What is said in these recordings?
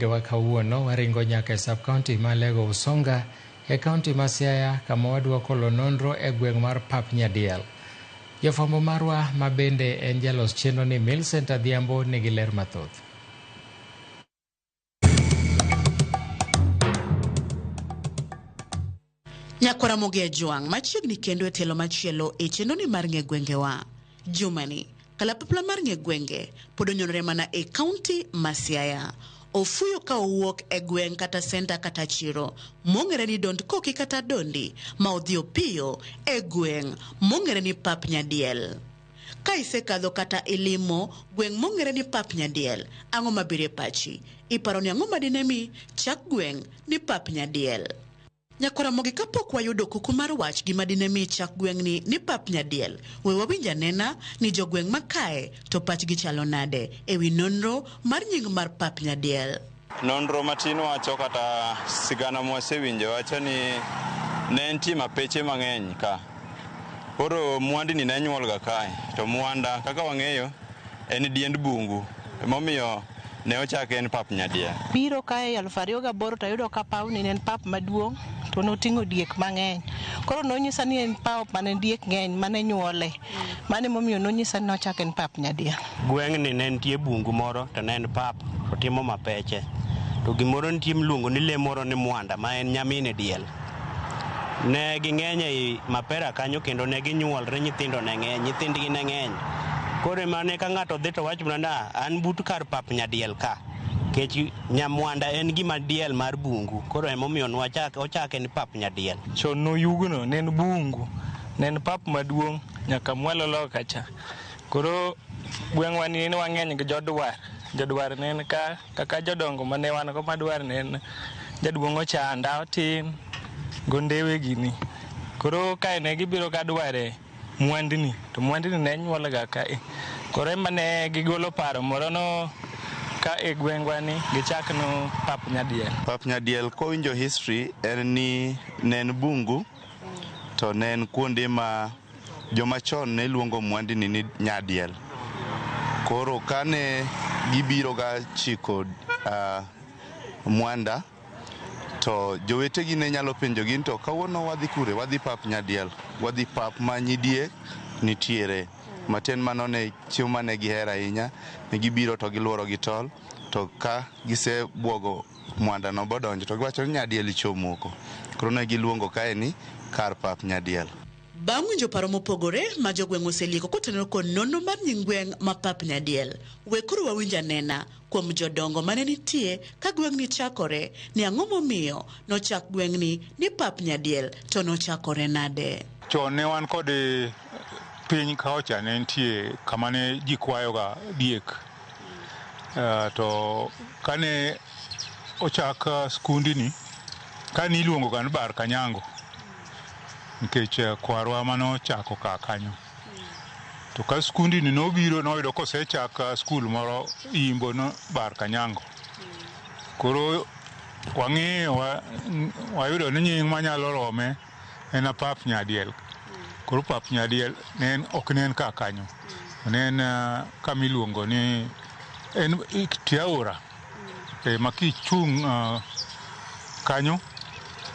Wa kawuono waringo nyaka e sub-county ma Alego Usonga e kaunti ma Siaya kama wadwa kolo nonro e gweng' mar Pap Nyadiel. Jafwambo marwa ma bende en jalos chenro ni Millicent Adhiambo nigi ler mathoth. Nyakwara Ramogi Ajwang' machiegni kendo e tielo machielo e chenroni mar ng'e gwengewa. Jumani, kalapapla mar ng'e gwenge pod onyonore mana e kaunti ma Siaya. Ofuyo ka owuok e gweng' kata senta kata chiro mong'ere ni Dond Koki kata Dondi ma odhi opiyo e gweng' mong'ere ni Pap Nyadiel. Ka isekadho kata ilimo gweng' mong'ere ni Pap Nyadiel, ang'o mabiro e pachi? Iparo ni ang'o madine mi chak gweng' ni Pap Nyadiel? Nyakwar Ramogi kapok wayudo kuku mar wach gima dine mi chak gweng'ni ni Pap Nyadiel, we wawinj anena ni jogweng' ma kae to pachgi chalo nade e wi nonro mar nying mar Pap Nyadiel. Nonro matin wacho kata sigana mwasewinjo wacho ni ne nitie mapeche mang'eny ka. Koro mwandini ne nyuolga kae, to mwanda kaka wang'eyo en diend bungu, emomiyo ne ochake en Pap Nyadiel. Biro kae 2008 to ayudo ka pawni ne en pap maduong' to noting'o diek mang'eny. Koro nonyisa ni en paw mane diek ng'eny mane nyuole. Mano emomiyo nonyisa ni nochake ni Pap Nyadiel. Gweng'ni ne nitie bungu moro to ne en pap to timo mapeche. To gimoro nitie miluongo ni lee moro ni mwanda ma en nyamin diel. Ne ging'eny ei mapera kanyo kendo ne ginyuolre nyithindo ne ng'eny, nyithindgi ne ng'eny. Koro mane ka ng'ato dhi to wach mana ni an but kar Pap Nyadiel ka. Kech nyamwanda en gima diel mar bungu. Koro emomiyo ochake ni Pap Nyadiel. Chon noyugno ne en bungu, ne en pap maduong' nyaka mwalo loka cha. Koro gweng'wa ni ne wang'eny gi jodwar. Jodwar ne en ka kaka jodongo mane wan go madwar ne en jaduong' Ochanda Otin gondewe gini. Koro kae ne gibiro ka dware mwandini, to mwandini ne nyuolga kae. Koro ema ne gigolo paro moro no ka e gweng'wa ni gichak no Pap Nyadiel. Pap Nyadiel kowinjo history en ni ne en bungu to ne en kuonde ma joma chon ne luongo mwandini ni Nyadiel. Koro kane gibiro ga chiko mwanda to jowetegi ne nyalo penjogi ni to kawuono wadhi kure? Wadhi Pap Nyadiel, wadhi pap ma nyidiek nitiere. Matin mano ne chiemo mane gihero ahinya, ne gibiro to giluoro gi tol, to ka gisebuogo mwanda no bodonjo to giwacho ni Nyadiel ichomoko. Koro ne giluongo kae ni kar Pap Nyadiel. Bang' winjo paro mopogore ma jogweng' oselieko kotenore kod nonro mar nying gweng' ma Pap Nyadiel, we koro wawinj anena kuom jodongo mane nitie ka gweng'ni chakore ni ang'o momiyo nochak gweng'ni ni Pap Nyadiel to nochakore nade. Chon ne wan kod piny kaocha ne nitie kama ne ji kwayoga diek. To kane ochak skundini, kane iluongo ga ni Bar Kanyango nikech kwarwa manochako ka kanyo. To ka skundini nobiro noyudo kosechak skul moro Imbo no Bar Kanyango. Koro wang'iyo wayudo ni nying manyalo rome en Pap Nyadiel. Koro Pap Nyadiel ne en ok ne en ka kanyo. Ne en kama iluongo ni en tie aora. Ma kichung' kanyo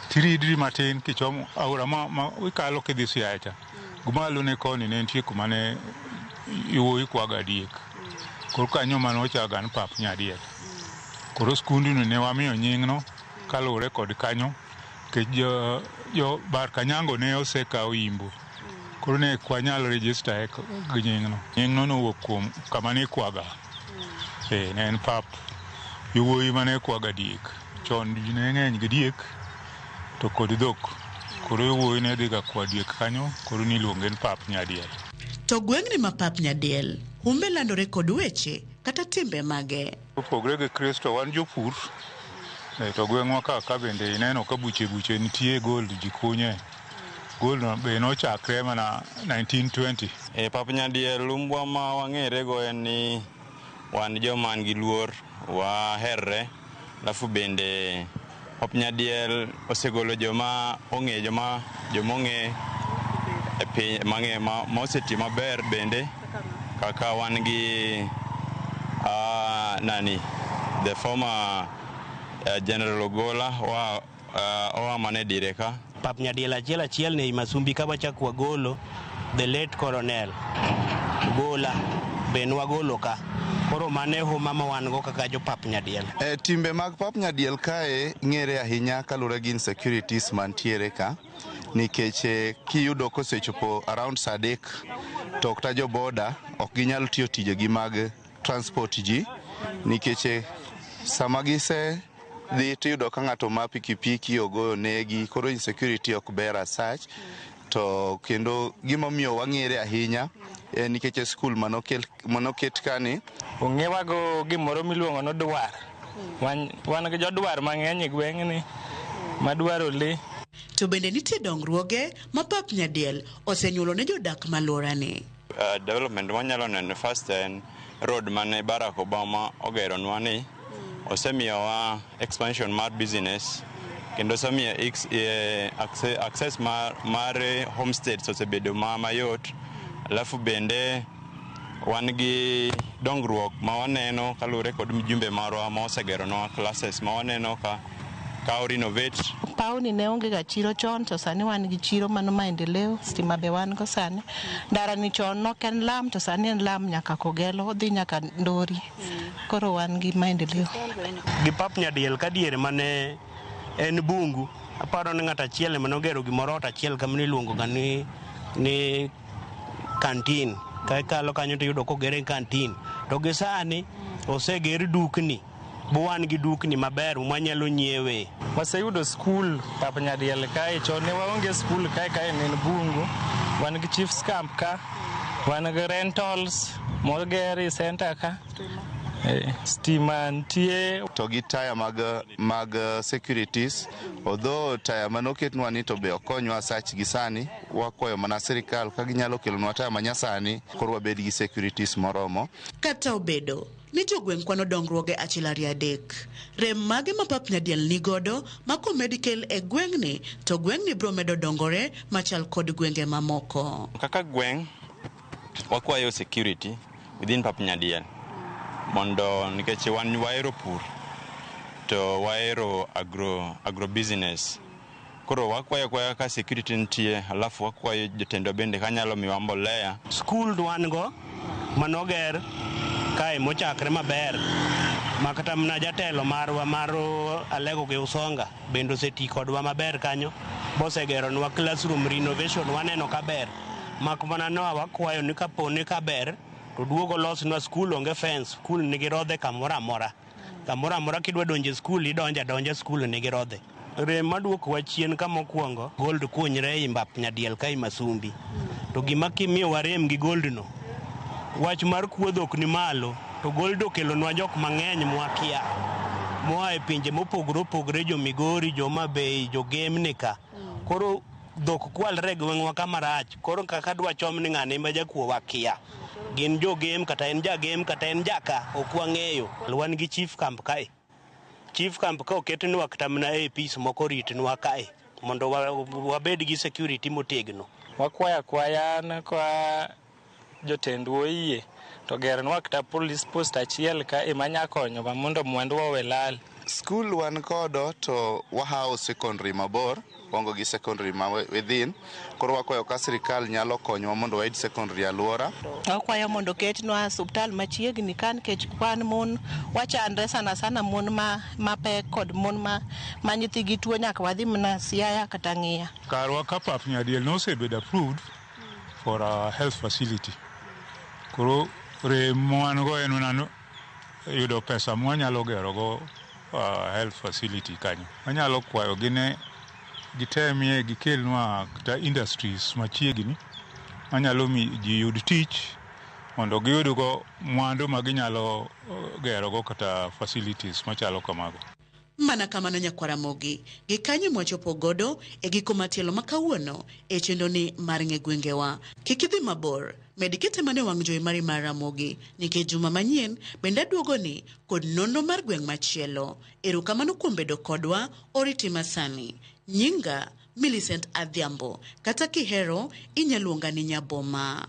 tiridri matin kichomo aora ma ikalo kidhi Siaya cha. Gumalo ne koni ne nitie kuma ne yowuoyi kwaga diek. Koro kanyo mane ochak ni Pap Nyadiel. Koro skundni ne wamiyo nyingno kaluwore kod kanyo nikech jo Bar Kanyango ne osekawo Imbo. Koro ne ok wanyal register gi nyingno. Nyingno nowuok kuom kama ne ikwaga. Ne en pap yowuoyi mane kwaga diek. Chon ji ne ng'eny gi diek to kod dhok. Koro yowuoyi ne dhiga kwa diek kanyo, koro niluonge ni Pap Nyadiel. To gweng'ni ma Pap Nyadiel, humbe landore kod weche kata timbe mage. Opogre gi Kristo wan jopur, to gweng'wa ka bende ineno ka buche buche nitie gold ji kunye. Gold no be nochakre mana 1920. E Pap Nyadiel umbwa ma wang'ere go en ni wan joma nigi luor, waherre, alafu bende Pap Nyadiel osegolo joma ong'e joma ong'e e piny mang'e ma osetiyo maber bende kaka wan gi nani the former General Ogola oa mana e dire ka. Pap Nyadiel achiel achiel ne Masumbi ka wachak wagolo the late Colonel Ogola be nwagolo ka. Koro mano e huma ma wan go kaka jo Pap Nyadiel. Timbe mag Pap Nyadiel kae ng'ere ahinya kaluwore gi insecurities mantiere ka, nikech kiyudo kosechopo around saa 3 to kata jo boda ok ginyal tiyo tijegi mag transport ji, nikech sama gise dhi tiyudo ka ng'ato ma pikipiki ogoyo negi, koro insecurity ok ber as such. To kendo gimomiyo wang'ere ahinya en nikech skul manoket kani. Ong'ewago gimoro miluongo ni dwar. Wan gi jodwar mang'eny e gweng'ni madwaro lee. To bende nitie dongruoge ma Pap Nyadiel osenyuolo ne jodak malworani. Development wanyalo neno first en road mane Barack Obama ogeronwa ni osemiyowa expansion mar business, kendo osemiyo access mar homesteads osebedo mayot. Alafu bende wan gi dongruok ma waneno kaluwore kod mjumbe marwa ma osegeronwa classes ma waneno ka renovate. Pawni ne onge ga chiro chon, to sani wan gi chiro mano maendeleo, stima be wan go sani. Ndara ni chon nok en lam, to sani en lam nyaka Kogelo, odhi nyaka Ndori. Koro wan gi maendeleo. Gi Pap Nyadiel ka diere mane en bungu, aparo ni ng'ato achiel ema nogero gimoro ot achiel kama niluongo ga ni kantin. Ka ikalo kanyo to iyudo kogere kantin. To gi sani oseger dukni, bo wan gi dukni maber mwanyalo nyiewe. Waseyudo skul Pap Nyadiel kae, chon ne waonge skul kae, kae ne en bungu. Wan gi chiefs camp ka, wan gi rentals moger e center ka. Stima nitie. To gi taya mag securities, although taya manoketnwa ni to be okonywa sach gi sani, wakwayo mana sirikal ka ginyalo kelonwa taya manyasani koro wabed gi securities moromo. Kata obedo ni jogweng' kwano dongruoge 1, 2, 3, rem mage ma Pap Nyadiel nigodo ma komed kel e gweng'ni to gweng'ni biro medo dongore machal kod gwenge mamoko. Kaka gweng' wakwayo security within Pap Nyadiel mondo nikech wan wahero pur to wahero agro business. Koro wakwayo akwaya ka security nitie, alafu wakwayo jotendwa bende kanyalo miwa mbolea. Skul wan go manoger kae mochakre maber, ma kata mana jatelo marwa mar Alego gi Usonga bende oseti kodwa maber kanyo, bosegeronwa classroom renovation waneno kaber. Mak mana no wakwayo ni kapo ni kaber to duogo losnwa skul, onge fence, skul nigi rodhe kamoro amora. Kamoro amora kidwa donjo e skul idonjo adonja skul nigi rodhe. Rem maduokowa chien ka mokwongo, gold kuonyre ei Pap Nyadiel ka ei Masumbi. To gima kimiyowa rem gi gold no, wach mar kuo dhok ni malo, to gold okelonwa jok mang'eny mwakia, moa e pinje mopogore opogore, jo Migori, jo Homa-Bay, jo Gemni ka. Koro dhok kwalre e gweng'wa kama rach, koro kaka dwa chom ni ng'ane ma jakuo wakia. Gin jo Gem, kata en ja Gem, kata en jaka, ok wang'eyo. Wan gi chief camp kae. Chief camp ka oketnwa kata mana APs moko oritnwa kae, mondo wabed gi security motegno. Wakwayo akwaya ka jotendwa oyie to gernwa kata police post achiel ka ema nya konyowa mondo mwanduwa owe lal. Skul wan kodo to wahawo secondary mabor, waonge gi secondary ma within. Koro wakwayo ka sirikal nyalo konyowa mondo wayud secondary alwora. Wakwayo mondo oketnwa osiptal machiegni ka, nikech wan mon wachandre sana sana, mon mapek kod mon ma nyithigi tuo, nyaka wadhi mana Siaya kata Ng'iya. Karwa ka Pap Nyadiel nosebedo approved for a health facility. Koro rem ma wan go en mana yudo pesa mwanyalo gerogo health facility kanyo. Wanyalo kwayogi ne gitemie gikelnwa kata industries machiegni manyalo miyo ji yud tich mondo giyudgo mwandu ma ginyalo gerogo kata facilities machalo kamago. Mana kamano nyakwaramogi, gi kanyo mwachopo godo e giko matielo ma kawuono e chenro ni mar ng'e gwengewa. Kik idhi mabor, med kete mana e wang' jowi mari mar Ramogi, nikech juma manyien bende aduogoni kod nonro mar gweng' machielo. Erokamano kuom bedo kodwa, oriti masani. Nyinga Millicent Adhiambo, kata kihero inya luonga ni Nyaboma.